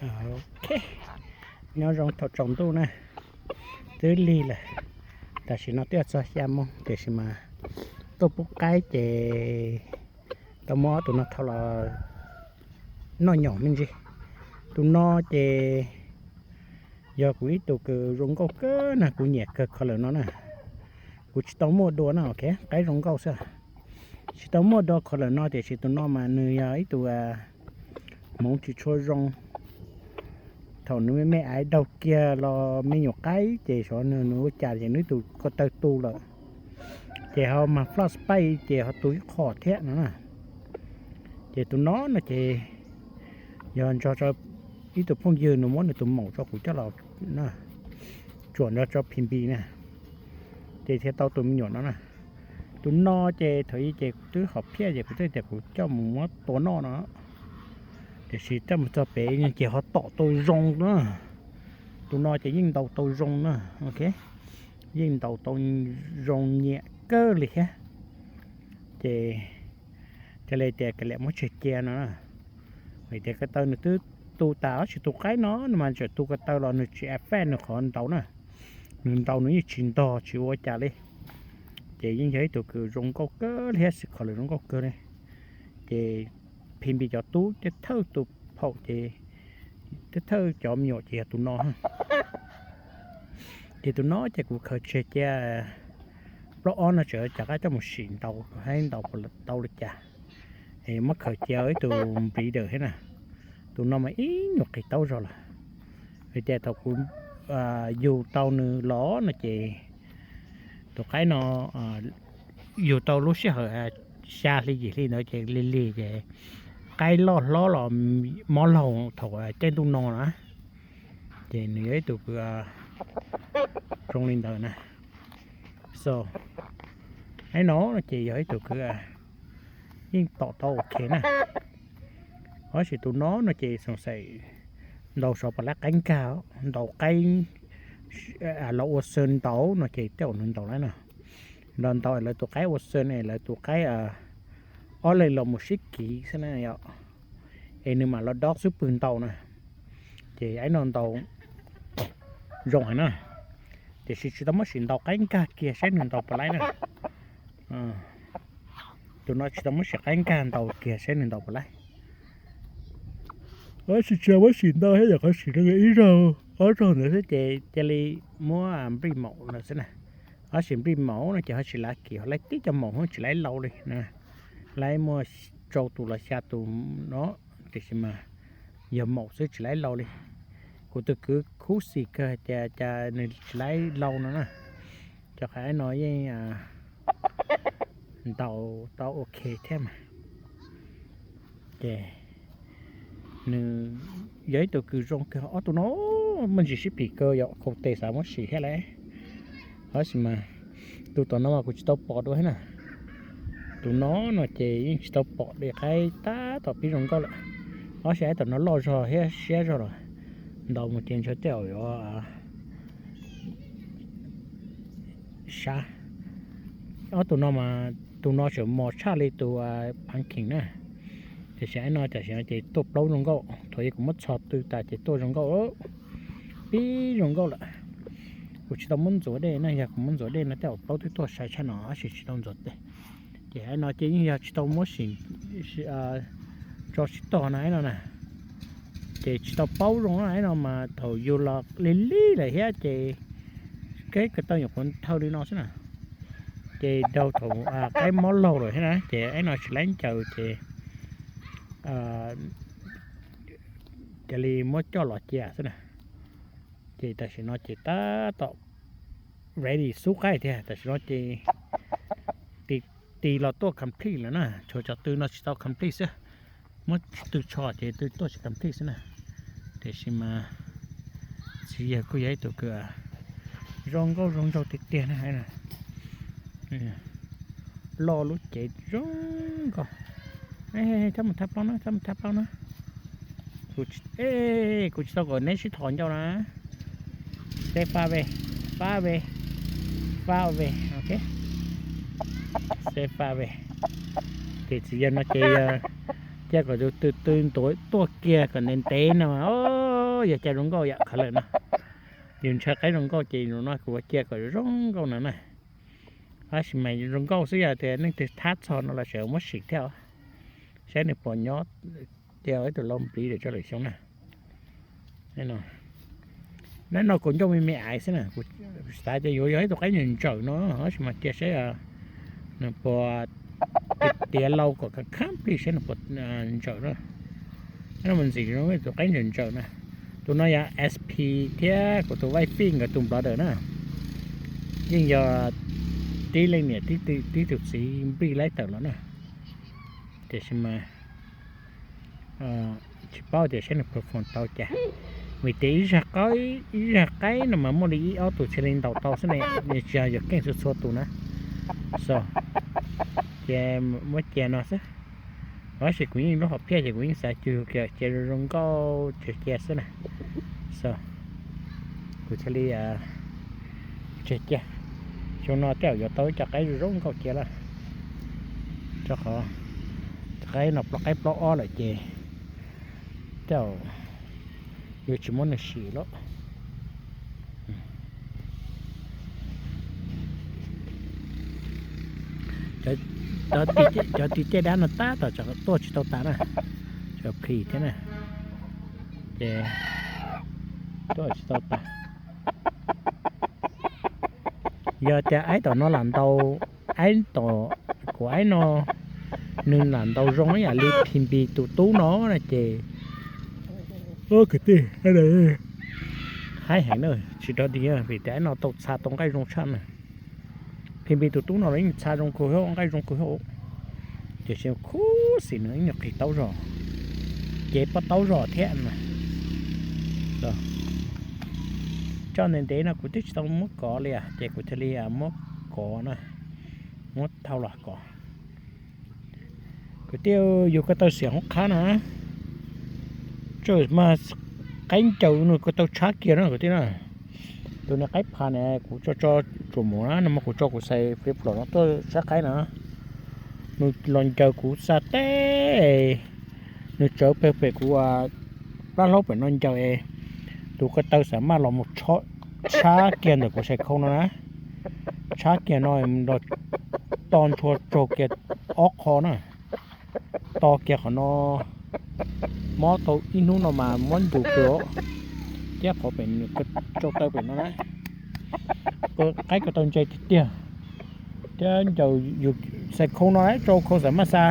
Ok, nyob zoo thaum tsaus ntuj na, twb lig lawm, tam sim no twb yuav txog xya moo tiam sis mas tuaj pub qaib ces tau muab ob tug no thau los noj nyoos me ntsis. Tus no ces yog kuv ib tug kws zoo nkauj kawg na, kuv nyiam kawg color no na. Kuv tsis tau muaj dua na, ok, qaib zoo nkauj xwb. Tsis tau muaj dua color no tiam sis tus no mas nws yog ib tug hmoov tsis tshua zoo. Thaum nws me me aiv daug kiag los me nyuam qaib ces xyov nws ua cas ces nws ib tug ko taw tu lawm, ces ho mag floj space ces ho tu ib qho thiab no na. Ces tus no no ces yog nrog rau ib tug phooj ywg nws muab nws tus maum rau kuv coj los tsuam nrog rau Phi Npi na, ces thiaj tau tus me nyuam no na. Tus no ces thaum ub ces kuv twb hom phiaj ces kuv twb tias kuv coj mus muab tua noj no, tiam sis coj mus txog pem ces ho tom tau zoo na. Tus no ces yeej ntaus tau zoo na, ok, yeej ntaus tau zoo nyiam kawg li thiab. Ces thiaj li tias kav liam muab tseg cia no na. Vim tias ko taw nws twb tu tas, tab sis tus qaib no nws mas tseem tu ko taw los nws tsis affect nws qhov ntaus na. Nws ntaus nws yeej tsis ntog tsis ua cas li. Ces yeej yog ib tug kws zoo nkauj kawg li thiab, xwm kho lawm zoo nkauj kawg li. Ces Phi Npi cov tub thiab thawj tus phaum ces thiab thawj cov me nyuam ces yog tus no. Ces tus no ces kuv khaws tseg cia plaub ob no tseem rov qab coj mus sim ntaus, hais ntaus puas tau li cas, es muab khaws cia ib tug breeder thiab na. Tus no mas ib nyuag qis taub zog lawm, vim tias thaum kuv yug tau nws los no ces tus qaib no yug tau lub sij hawm xya hli yim hli ntawd ces lig lig ces qaib loj hlob los mob laug thaum caij ntuj no na. Ces nws yog ib tug kws zoo li ntawd na. So, qaib no no ces yog ib tug kws yeej tom tau ok na. Tab sis tus no no ces xoom xaim ntaus sov pas lab qaib nkag, ntaus qaib los ua xwb ntaus no ces tej zaum nws ntaus lawm no. Ntaus ntaus lawv tus qaib ua xwb es lawv tus qaib ob leeg los mus sib kiv xwb na yom, es nws mam los dob xub pwg ntaus na. Ces qaib no ntaus zoo heev na, tiam sis tsis tau muab sim ntaus qaib nkag kiag saib nws ntaus puas laib na. Tus no tsis tau muab sim qaib nkag ntaus kiag saib nws ntaus puas laib. Tab sis tsis tau muab sim ntau thiab, yog qhov sim no ib zaug ob zaug ntawd xwb ces cia li muab nplij maum lawm xwb na. Tab sis nplij maum no ces ho tsis laib kiv, ho laib tib co maum tsis laib laus li na. Laib muaj rau tus los xya tus no, tiam sis mas yog maum xwb tsis laib laus li. Kuv tus kwv khuv xim kawg tias cas nws tsis laib laus no na. Cov qaib no yeej ntaus tau ok thiab mas. Ces nws yog ib tug kws zoo kawg. Ob tug no muaj ntsis sib phim kawg, yog khaus tes xav muab sim thiab lawm. Tab sis mas tus tom no mas kuv tsis tau pom dua thiab na. Tus no no ces yeej tsis tau pom li, qaib tab tom pib zoo nkauj lawm. Tab sis ib tom no loj zog thiab siab zog lawm, ntaus mus ces ntshe tej zaum yuav sab. Ob tug no mas tus no tseem mos tshaj li tus pumpkin na. Tiam sis ib no tam sim no ces tuaj plaub zoo nkauj, thaum ub kuv muab txhos tw tas ces tuaj zoo nkauj, pib zoo nkauj lawm. Kuv tsis tau muab ntxuav dej na, yog kuv muab ntxuav dej no tej zaum plaub twb tuaj sai tshaj no, tab sis tsis tau ntxuav dej. Ces ib no ces yeej yog tsis tau muab sim tso sib tog na ib no na. Ces tsis tau paub zoo na, ib no mas thaum yug los lig lig lawm thiab ces keb ko taw nyuam qhuav thaw li no xwb na. Ces raug thaum qaib mob laug lawm thiab na, ces ib no tsis laib ncaws ces cia li muab coj los cia xwb na. Ces tam sim no ces tab tom ready xub qaib tiag, tam sim no ces tis los tuaj complete lawm na, tshuav cov tw no tsis tau complete xwb. Muab tw tsho ces tw tuaj tsis complete xwb na. Tiam sis mas txiv yawg kuj yog ib tug kws zoo nkauj zoo nraug tiag tiag na. Loj lub cev zoo nkauj. Thab mus thab plaub na, thab mus thab plaub na. Kuv tsis tau kom neb sib thov ncauj na. Stay far away, far away, far away, ok. Stay far away. Ces txiv yawg no ces cia kom tus tw tw ntuav tuaj kiag kom ntev ntev no mas. yog cia zoo nkauj yam qhov lawm no. Yus ntshaw qaib zoo nkauj ces no kuv ua cia kom zoo nkauj no na. Tab sis mas zoo nkauj xwb, yog tias leej twg thab txog no los tseem muab sim thiab, saib nws puas nyob, cia ib tug lau npliv lawm tso lwm xyoo na. Nab no kaus ncauj me me aiv xwb na, kuv xav tias yuav yog ib tug qaib ntsawm ntsawm no, tab sis mas cia saib nws puas, tiav lau kom khab khab plig saib nws puas ntsawm na. Nab no mas ntxim zoo ib tug qaib ntsawm ntsawm na. Tus no yog S P thiab kuv tus vaij fij nkawd tus nplov dawm na. Yeej yog tib leej niam tib tug txiv nplij laib tawm los na. Tiam sis mas tsis paub tias saib nws puas foom tau cas, vim tias ib zag qaib no mas muaj li ib ob tug thiaj li ntaus tau xwb ne, tsis yog keej txhua txhua tus na. So, ces muab cia no xwb. Tab sis kuv yeej lub hom phiaj ces kuv yeej xav cug kiag cia zoo zoo nkauj cia xwb na. So, kuv thiaj li tseg cia. Xyoo no tej zaum yuav tau ib co qaib zoo zoo nkauj cia lawm, rau qhov qaib no plaub qaib plaub ob lawm ces tej zaum yuav tsis muab nws sim lawm. Cov tis caij dab no tab tom tuaj tsis tau tas na, cov plis thiab na, ces tuaj tsis tau tas. Yog tias aib tom no lam ntaus, aib tom, kuv aib no nws lam ntaus zoo ib yam li Phi Npis tus tub no na ces, kwv tij, haib heev na, tsis rov dig vim tias aib no tau txha tau nqaij zoo tshaj na. Phi Npis tus tub no los yeej txha zoo kawg, nqaij zoo kawg, tiam sis khuv xim nws ib nyuag qis taub zog, cev pob taub zog thiab na. Coj ntev ntev no kuv twb tsis tau muab kov li, ces kuv thiaj li muab kov na, muab thau los kov. Kwv tij, yus ko taw xiam hoob qhab na, tseem mas qaib ncaws no ko taw tshab kiag na kwv tij na. Tus niag qaib phas ne kuv tso tso tsuam mus na, no mas kuv tso kuv xais fij plom no tuaj sab qaib na. Nws los ncaws kuv xa teb, nws tsawv pem kuv plab hlaub pem no ncaws es tus ko taw xam maj los mus tshab kiag ntawm kuv xais khau no na, tshab kiag no los to ntshua tsaug kiag ob qho na, to kiag qhov no. Mob tau ib hnub no mas mob ncus kawg, thiab qhov pem nws tsau taw pem no na, qaib ko taw ntse tiag tiag. Thiab ncaws yus xais khau no na, tsau khau xam maj xa,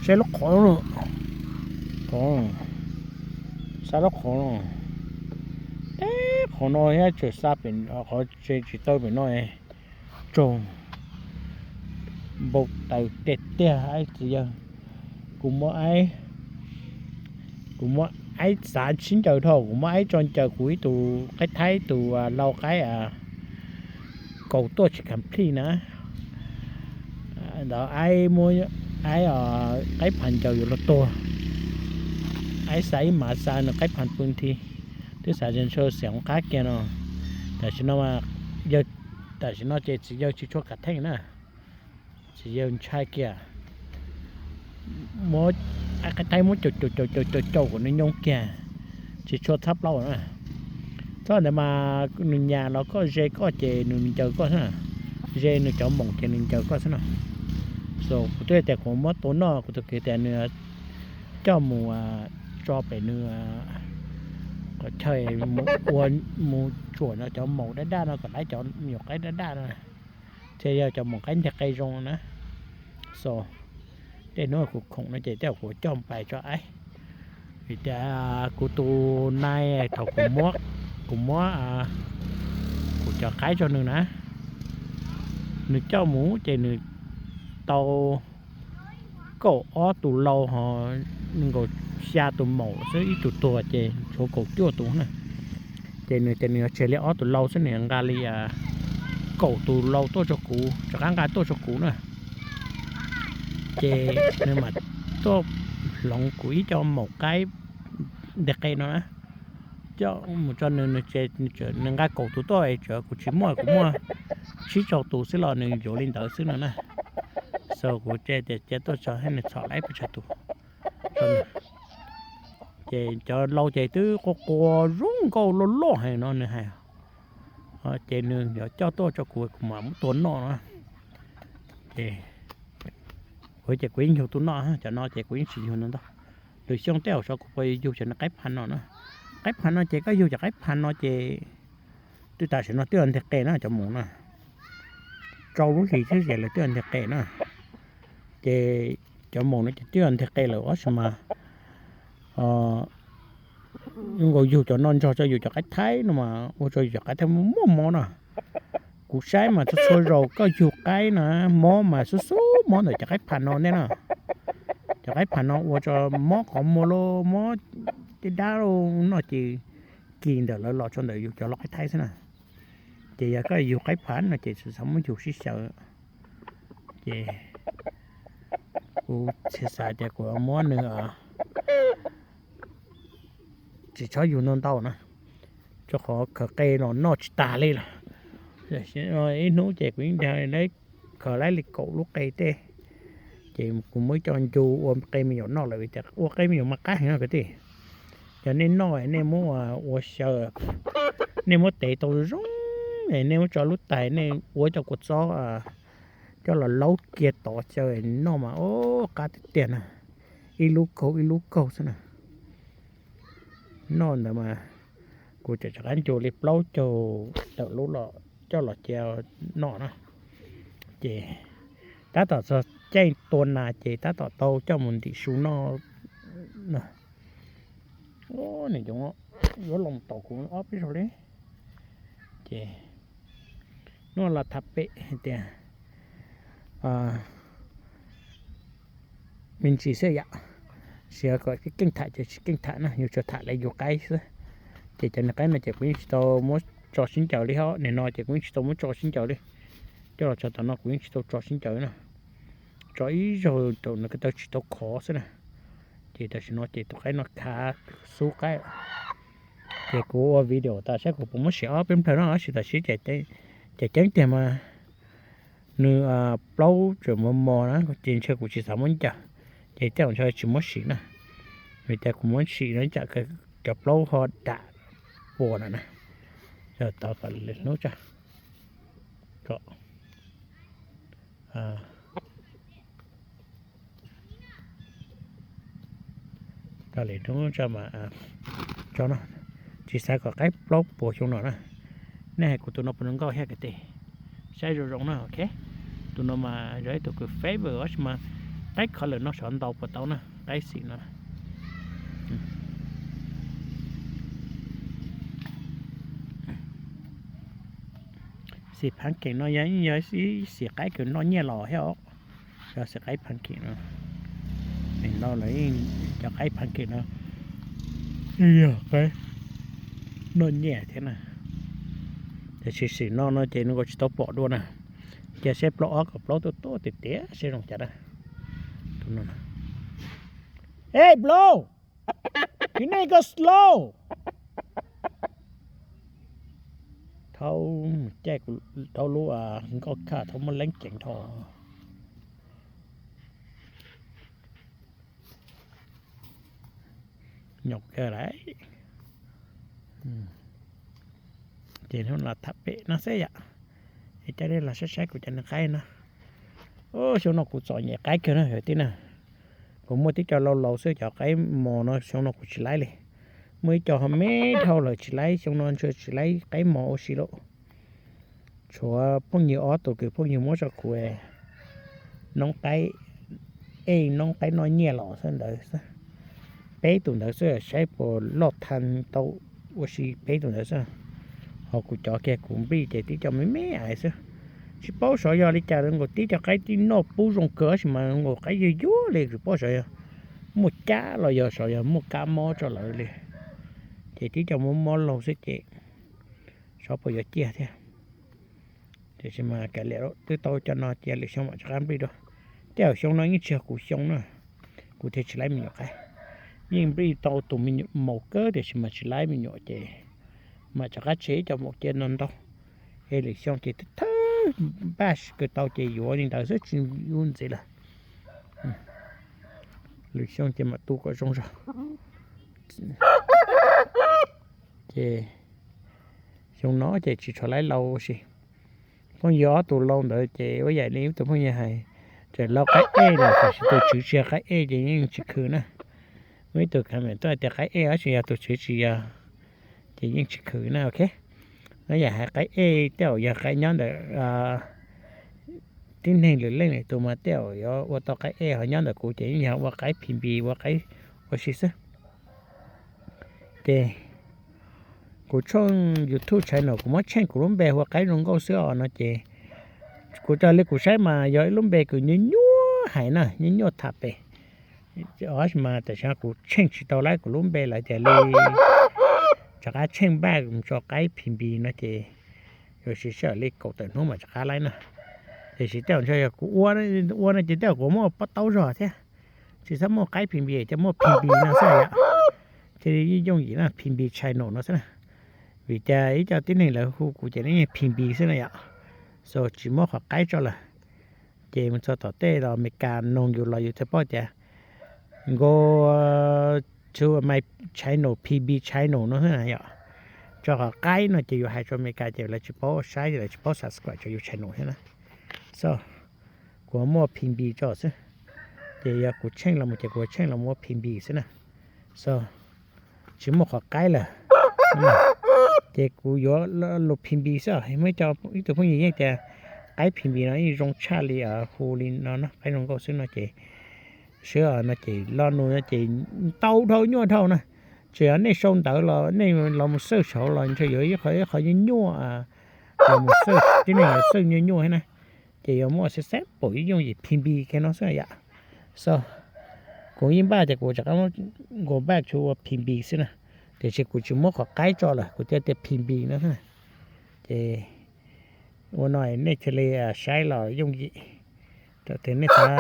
saib lub qhov no, xa lub qhov no, teb qhov no thiab tseem xa pem qhov tse tsis taw pem no, tsaug npau taws tiag tiag aib txiv yawg. Kuv muab aib, kuv muab aib xav sib ncaws dhau, kuv muab aib tso ncaws kuv ib tug qaib thaib tus lau qaib kaus tuaj tsis kam plij na. Ntawd aib muab, aib, qaib phas ncaws yuav luag tuag, aib xa ib mav xa nws qaib phas pw nthi, twb xav tias ntshe xiam hoob qab kiag no. Tam sim no, tam sim no ces txiv yawg tsis tshua kam theej na, txiv yawg ntshai kiag, muab, qaib thaib muab caum caum caum caum caum kom nws nyoo kiag, tsis tshua txhab plaub na. Txhob ntawd mas nws nyas los koj ze koj ces nws ncaws koj xwb, ze nws cov moos ces nws ncaws koj xwb na. So kuv twb tias kuv muab tua noj, kuv tus kwv tias nws coj mus tso pem nws qhov chaw mus ua, mus tsuam no cov moos daj daj no kom lawv cov me nyuam qaib daj daj no, thiaj yog cov moos qaib nteg qe zoo na. So tej hnub kuv khoom no ces tej zaum kuv coj pais tso aib, vim tias kuv tus nai thaum kuv muab, kuv muab kuv cov qaib rau nws na, nws coj mus ces nws tau kaum ob tus lau ho nkaus xya tus maum xwb, ib tug tuag ces tshuav kaum cuaj tus na. Ces nws tias nws yuav tseg li ob tus lau xwb, nws nqa li kaum tus lau tuaj rau kuv, rov qab nqa tuaj rau kuv na. Ces nws mam tuaj hloov kuv ib co maum qaib nteg qe no na, coj mus tso nws, nws nqa kaum tus tuaj, kuv tsis muaj, kuv muaj tsib rau tus xwb los nws yuav li ntawd xwb no na. So kuv tias cia tuaj tso thiab nws txhom laib pes tsawg tus. Ces cov laus ces twb qua qua zoo nkauj loj loj heev no nws hais. Ces nws yuav coj tuaj tso kuv, kuv mam muab tua noj no. Ces kuv ces kuv yeej yug tus noj, cov no ces kuv yeej tsis yug ntau ntau. Lwm xyoo tej zaum kuv puas yug cov qaib pha no na. Qaib pha no ces koj yug cov qaib pha no ces twb tam sim no twb nteg qe na cov moos na. Rau lub hlis thiab ces lawv twb nteg qe na. Ces cov moos no ces twb nteg qe lawm tab sis mas zoo nkaus yug cov no nrog rau yus cov qaib thaib no mas ua rau yus cov qaib thaib muaj mob na. Kuv saib mas txhua txhua zaus koj yug qaib na, mob mas xub xub mob ntawm cov qaib pha no ntej na. Cov qaib pha no ua rau mob qhov muag los mob tej dab los no ces kis ntawm lawv los rau ntawm yus cov loj qaib thaib xwb na. Ces yog koj yug qaib pha no ces tsis txhob muab yug sib xyaw. Ces kuv tsis xav tias kuv muab nws tsis txhob yug ntau ntau na, rau qhov khaws qe los noj tsis tas li lawm. Ib hnub ces kuv yeej dag khaws laib li kaum lub qe tej, ces kuv muab coj ncu ua qe me nyuam noj lawm vim tias ua qe me nyuam mas qab heev no kwv tij. Yog nej noj nej muab ua xyaw, nej muab tev tau zoo, nej muab tso lub tais nej ua cov kua txob coj los laub kiag tod xyaw noj mas ua qab tiag tiag na. Ib lub kaug ib lub kaug xwb na. Noj ntawd mas kuv tseem rov qab ncu li plaub caug tawm lub los coj los cia noj na. Ces tab tom txog caij tua nas ces tab tom tau coj mus ntim su noj. Nws yuav loo tom kuv ob peb zaug li. Ces hnub no los tham pem hais tias me ntsis xwb yom, siv kom keej tham ces tsis keej tham na, yus tsuas tham li yus qaib xwb. Ces cov niag qaib no ces kuv yeej tsis tau muab tso sib ncaws li, ho nim no ces kuv yeej tsis tau muab tso sib ncaws li. Coj los txog tom no kuv yeej tsis tau tso sib ncaws na. Tso ib zaug thaum nws ko taw tsis tau khov xwb na. Ces tam sim no ces tus qaib no khav xub qaib. Ces kuv ua video tas saib kuv puas muab sim ob peb nplawg no, tab sis tam sim ces ceeb tiag mas nws plaub tseem mos mos na, ces ntshe kuv tsis xav muab ncaws, ces tej zaum ntshe tsis muab sim na. Vim tias kuv muab sim no tsam cov plaub ho dam puas lawm na. Tau kom lwm hnub tso, kom kom lwm hnub tso mas tso no, tsis xav kom qaib plaub puas xyoo no na. Nej hais kuv tus no puas zoo nkauj thiab kwv tij? Saib zoo zoo na, ok. Tus no mas yog ib tug kws favor tab sis mas qaib kho lwm no sov ntau puas tau na, qaib xim no. Xim phav keem no yog ib xim qaib kws noj nyiaj los thiab os. Cov xim qaib phav keem no, no lawv cov qaib phav keem no yog qaib noj nyiaj thiab na. Tiam sis xim no no ces nws kuj tsis tau pom dua na. Cia seb plaub ob kom plaub tuaj tuaj tiag tiag seb zoo cas na. Tus no, hey bro, you need go slow. Thaub caij kuv tau lub nkauj khaj thaub muab leeb ceev dhau. Nyuam kawg lawm. Ces hnub no tham pem no xwb yom. Es coj nej los saib saib kuv cov niag qaib no. Xyoo no kuv txom nyem qaib kawg na kwv tij na. Kuv muaj tib co laus laus xwb, cov qaib mos no xyoo no kuv tsis laib li. Muaj ib co ho me dhau lawm tsis laib, xyoo no ntshe tsis laib qaib mos ua si lawm. Tshuav phooj ywg ob tug kws phooj ywg muab rau kuv noob qaib, ej noob qaib noj nyiaj los xwb ntawd xwb. Peb tus ntawd xwb, saib puas loj tha tau ua si peb tus ntawd xwb. Ho kuv cov kiag kuv nplij ces tib co me me ais xwb. Tsis paub xyov yog li cas, nkaus tib co qaib tib noj pub zoo kawg tab sis mas nkaus qaib yuag yuag li, tsis paub xyov yog muaj cab los yog xyov yog muaj kab mob rau lawv li. Ces tib co mob mob laug xwb ces xyov puas yuav ciaj thiab. Tiam sis mas kav liam, twb tau cov no cia lwm xyoo mam rov qab nplij dua. Tej zaum xyoo no yeej tsis yog kuv xyoo na, kuv thiaj tsis laib me nyuam qaib. Yeej nplij tau tus me nyuam maum kawg tiam sis mas tsis laib me nyuam ces mam rov qab tseg ib co maum cia no ntau. Es lwm xyoo ces thawj npaj kawg tau ces yuav li ntawd xwb tsis yuav ntxiv lawm. Lwm xyoo ces mam tu kom zoo zog. Ces xyoo no ces tsis tshua laib lau si. Phooj ywg ob tug lau ntawd ces ua yam li ib tug phooj ywg hais, tseem lau qaib ej lawm tiam sis tus tswv tsis yog qaib ej ces yeej tsis khwv na. Muaj ib tug comment tuaj hais tias qaib ej tab sis yog tus tswv tsis yog ces yeej tsis khwv na, ok. Ib yam hais qaib ej tej zaum yog qaib nyob ntawm tib neeg lwm leej lwm tus mas tej zaum yuav ua tau qaib ej, ho nyob ntawm kuv ces yeej yog ua qaib P B, ua qaib ua si xwb. Ces kuv tshooj YouTube channel kuv muab tsheej kuv lub npe hu ua Qaib Zoo Nkauj xwb os no ces kuv raws li kuv saib mas yog ib lub npe kws nyuaj nyuaj hais na, nyuaj nyuaj tham pem. Tab sis mas tam sim no kuv tsheej tsis tau lawm kuv lub npe lawm tias li rov qab tsheej npaj mus tso qaib P B no ces yuav siv sij hawm li kaum tawm hnub mam rov qab lawm na. Tiam sis tej zaum ntshe yog kuv ua, ua no ces tej zaum kuv muaj pob taub zog thiab, tsis txhob muaj qaib P B, coj muaj P B no xwb yom. Thiaj li yooj yim na, P B channel no xwb na. Vim cas ib co tib neeg lawv hu kuv ces nws P B xwb na yom. So tsis muab qhov qaib tso lawm. Ces mus txog tom tej los Amelikas noog yus los yus thiaj paub tias go to my channel, P B channel no xwb na yom. Tso qhov qaib no ces yus hais rau Amelikas ces lawv tsis paub saib, lawv tsis paub subscribe rau yus channel thiab na. So kuv muaj P B tso xwb. Ces yog kuv tsheej los mus ces kuv tsheej los mus ua P B xwb na. So tsis muaj qhov qaib lawm. Ces kuv yuav lus P B xwb. Muaj ib tug phooj ywg yeej tias qaib P B no yeej zoo tshaj li hu li no na, Qaib Zoo Nkauj xwb no ces, sib no ces lo nus no ces ntau dhau nyuaj dhau na. Tsis yog nej sau ntawv los nej los mus search saud los ntshe yuav ib qho ib qho nyuaj nyuaj los mus search, tib neeg yuav search nyuaj nyuaj thiab na. Ces yuav muaj xab xab pom ib yooj yim P B kiag no xwb yom. So kuv yeej npaj tias kuv rov qab go back to ua P B xwb na. Tiam sis kuv tsis muab qhov qaib tso lawm, kuv thiaj tias P B no xwb na. Ces ua no nej thiaj li saib los yooj yim. Thaum twg nej xav,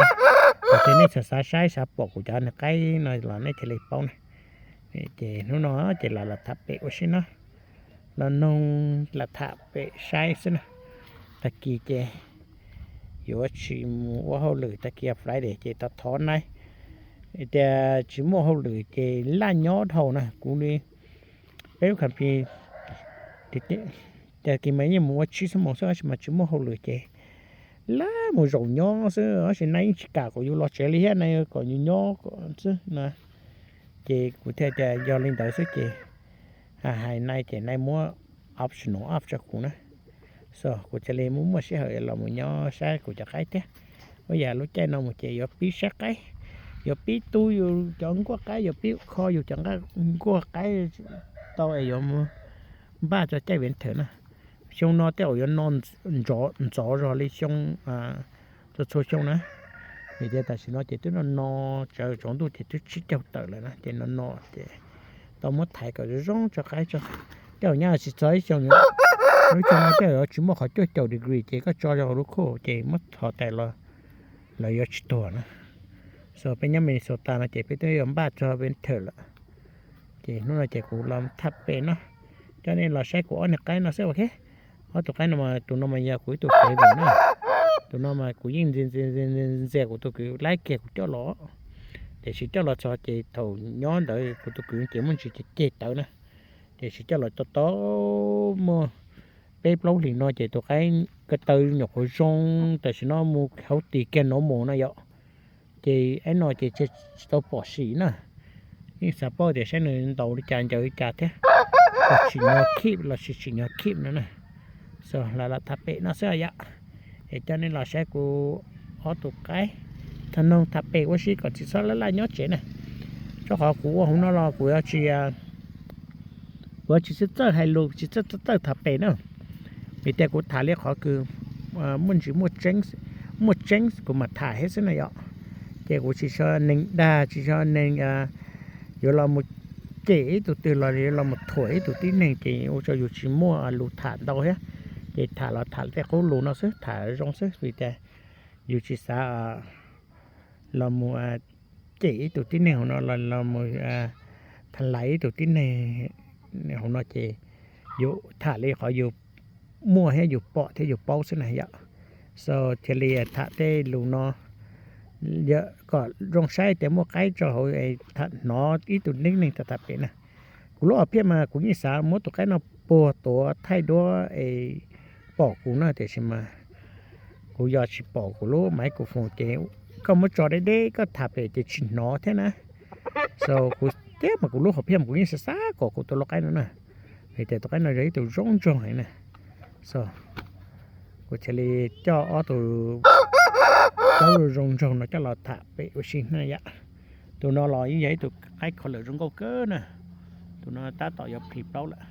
thaum twg nej xav xav saib xav pom kuv cov niag qaib no los nej thiaj li paub na. Ces hnub no ces los los tham pem ua si no, los noog los tham pem saib xwb na. Tag kis ces yuav tsis mus ua hauj lwm, tag kis Friday ces thov thov nai tias tsis muaj hauj lwm ces laj nyob dhau na. Kuv li peb lub company tag kis mas yeej mus ua tsib xuab moos xwb, tab sis mas tsis muaj hauj lwm ces laj mus zaum nyob xwb, tab sis nai yeej tsis kam kom yus los tsev li thiab, nai kom yus nyob xwb na. Ces kuv thiaj tias yog li ntawd xwb ces hais nai ces nai muab optional off rau kuv na. So kuv thiaj li muaj muaj sij hawm los mus nyob saib kuv cov qaib thiab. Ua yam lub caij no mus ces yuav pib saib qaib, yuav pib tu yus cov nkuaj qaib, yuav pib kho yus cov nkuaj qaib tau es yuav mus npaj tso caij winter na. Xyoo no tej zaum yuav no ntxov zog li xyoo txhua txhua xyoo na. Vim tias tam sim no ces twb no no, tsaus ntuj ces twb tsib caug tawm lawm na, ces no no ces tau muab thaiv kom zoo zoo tso qaib tso. Tej zaum nyab tsis txog ib xyoos, lub xyoo no tej zaum yuav tsis muaj qhov cuaj caum degree ces koj tso rau hauv lub khooj ces muab thov tais los lawv yuav tsis tuag na. So peb nyob Minnesota no ces peb twb yuav npaj txog winter lawm. Ces hnub no ces kuv los tham pem no, coj nej los saib kuv ob niag qaib no xwb, ok. Ob tug qaib no mas tus no mas yog kuv ib tug favorite na. Tus no mas kuv yeej ntxias ntxias ntxias ntxias kuv tus kwv laib kiag kuv coj los. Tiam sis coj los txog ces thaum nyob ntawd kuv tus kwv ces muaj ntsis ceg ceg tawv na. Tiam sis coj los tau tau muaj peb plaub hlis no ces tus qaib ko taw nyuam qhuav zoo, tam sim no mus hauv tis kiag normal na yom. Ces aib no ces tsis tau pom sim na. Yeej xav paub tias saib nws ntaus li cas ncaws li cas thiab, los tsim nyog keep los sis tsim nyog keep no na. So los los tham pem no xwb yom. Es coj nej los saib kuv ob tug qaib, tham noog tham pem ua si kom tsis txhob laj laj nyob tsev na. Rau qhov kuv ua hauv no los kuv yuav tsis, kuv yuav tsis txawj txawj hais lus, tsis txawj txawj txawj tham pem na. Vim tias kuv tham li qhov kws muaj ntsis muaj tseeb, muaj tseeb kuv mam tham thiab xwb na yom. Ces kuv tsis yog neeg dag, tsis yog neeg yuav los mus cem ib tug twg los yuav los mus thuam ib tug tib neeg ces ua rau yus tsis muaj lus tham ntau thiab. Ces tham los tham tej qub lus no xwb, tham zoo xwb, vim tias yus tsis xav los mus cem ib tug tib neeg hauv no, los mus tha lais ib tug tib neeg hauv no ces yus tham li qhov yus muaj thiab yus pom thiab yus paub xwb na yom. So thiaj li tham tej lus no kom zoo saib tias muaj qaib tso hauv es tham hnov ib tug neeg tham tham pem na. Kuv lub hom phiaj mas kuv yeej xav muab tus qaib no puag tuav thaij duab es pom kuv na, tiam sis mas kuv yog tsis pom kuv lub maiv kuv foos ces koj muab tso deb deb koj tham pem ces tsis hnov thiab na. So kuv thiab mas kuv lub hom phiaj mas kuv yeej xav xav kom kuv tus lau qaib no na, vim tias tus qaib no yog ib tug zoo ntsoog heev na. So kuv thiaj li coj ob tug plaub zoo nraug no coj los tham pem ua si na yom. Tus no los yeej yog ib tug qaib khaus lawm zoo nkauj kawg na. Tus no tab tom yuav plhis plaub lawm.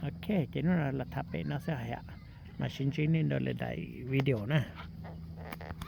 Ok, ces hnub no los tham pem no xwb hais yom, mas sib ntsib nej rau lwm daim video na.